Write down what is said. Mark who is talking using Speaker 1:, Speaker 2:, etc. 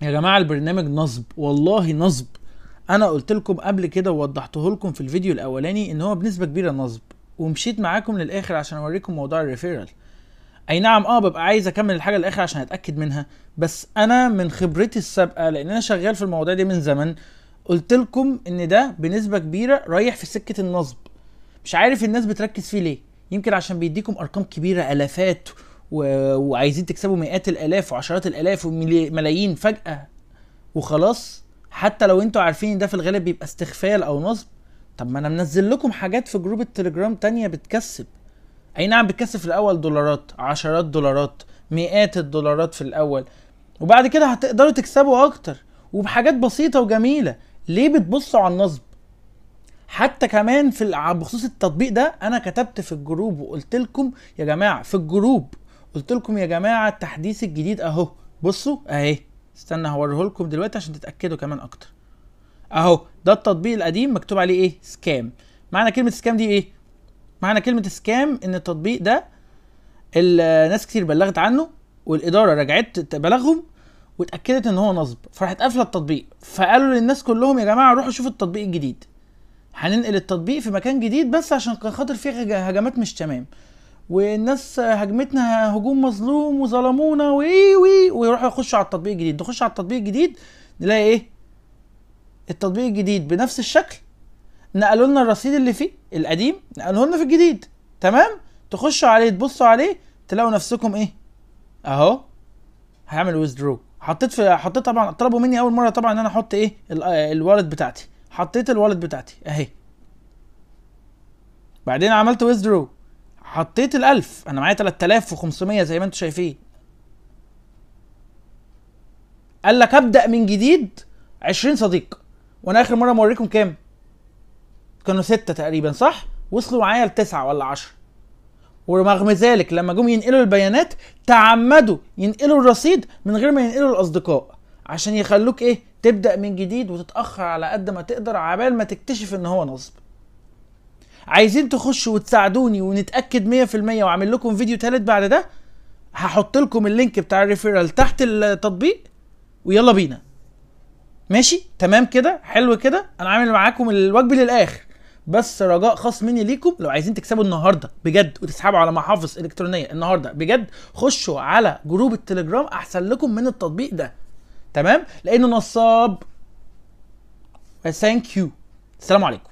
Speaker 1: يا جماعة البرنامج نصب، والله نصب. انا قلت لكم قبل كده ووضحته لكم في الفيديو الاولاني ان هو بنسبة كبيرة نصب، ومشيت معاكم للاخر عشان اوريكم موضوع ال referral. اي نعم ببقى عايز اكمل الحاجة للاخر عشان اتاكد منها، بس انا من خبرتي السابقة لان انا شغال في المواضيع دي من زمان قلت لكم ان ده بنسبة كبيرة رايح في سكة النصب. مش عارف الناس بتركز فيه ليه، يمكن عشان بيديكم ارقام كبيرة الافات وعايزين تكسبوا مئات الالاف وعشرات الالاف وملايين فجاة وخلاص، حتى لو انتوا عارفين ان ده في الغالب بيبقى استغفال او نصب. طب ما انا منزل لكم حاجات في group التليجرام تانية بتكسب، اي نعم بتكسب في الاول دولارات، عشرات دولارات، مئات الدولارات في الاول، وبعد كده هتقدروا تكسبوا اكتر وبحاجات بسيطة وجميلة. ليه بتبصوا على النصب؟ حتى كمان في بخصوص التطبيق ده انا كتبت في ال group وقلت لكم يا جماعة في ال group، قلت لكم يا جماعة التحديث الجديد اهو، بصوا اهي، استنى هوريه لكم دلوقتي عشان تتاكدوا كمان اكتر. اهو ده التطبيق القديم مكتوب عليه ايه؟ scam. معنى كلمة scam دي ايه؟ معنى كلمة scam ان التطبيق ده الناس كتير بلغت عنه والادارة رجعت بلغهم واتاكدت ان هو نصب، فراحت قافله التطبيق. فقالوا للناس كلهم يا جماعة روحوا شوفوا التطبيق الجديد، هننقل التطبيق في مكان جديد بس عشان خاطر فيه هجمات مش تمام، والناس هجمتنا هجوم مظلوم وظلمونا وي وي، ويروحوا يخشوا على التطبيق الجديد. نخش على التطبيق الجديد نلاقي ايه؟ التطبيق الجديد بنفس الشكل، نقلوا لنا الرصيد اللي فيه القديم نقلوه لنا في الجديد، تمام؟ تخشوا عليه تبصوا عليه تلاقوا نفسكم ايه؟ اهو هعمل withdraw. حطيت طبعا طلبوا مني اول مرة طبعا ان انا احط ايه؟ ال wallet بتاعتي، حطيت ال wallet بتاعتي اهي. بعدين عملت withdraw، حطيت ال1000، انا معايا 3500 زي ما انتم شايفين. قال لك ابدا من جديد 20 صديق، وانا اخر مرة موريكم كام؟ كانوا 6 تقريبا صح؟ وصلوا معايا ل9 ولا 10. ورغم ذلك لما جم ينقلوا البيانات تعمدوا ينقلوا الرصيد من غير ما ينقلوا الاصدقاء، عشان يخلوك ايه؟ تبدا من جديد وتتاخر على قد ما تقدر عبال ما تكتشف ان هو نصب. عايزين تخشوا وتساعدوني ونتاكد 100% واعمل لكم فيديو ثالث بعد ده، هحط لكم ال link بتاع ال referral تحت التطبيق، ويلا بينا. ماشي تمام كده؟ حلو كده، انا عامل معاكم الواجب للاخر، بس رجاء خاص مني ليكم لو عايزين تكسبوا النهارده بجد وتسحبوا على محافظ الكترونية النهارده بجد، خشوا على group التليجرام احسن لكم من التطبيق ده، تمام؟ لانه نصاب. thank you. السلام عليكم.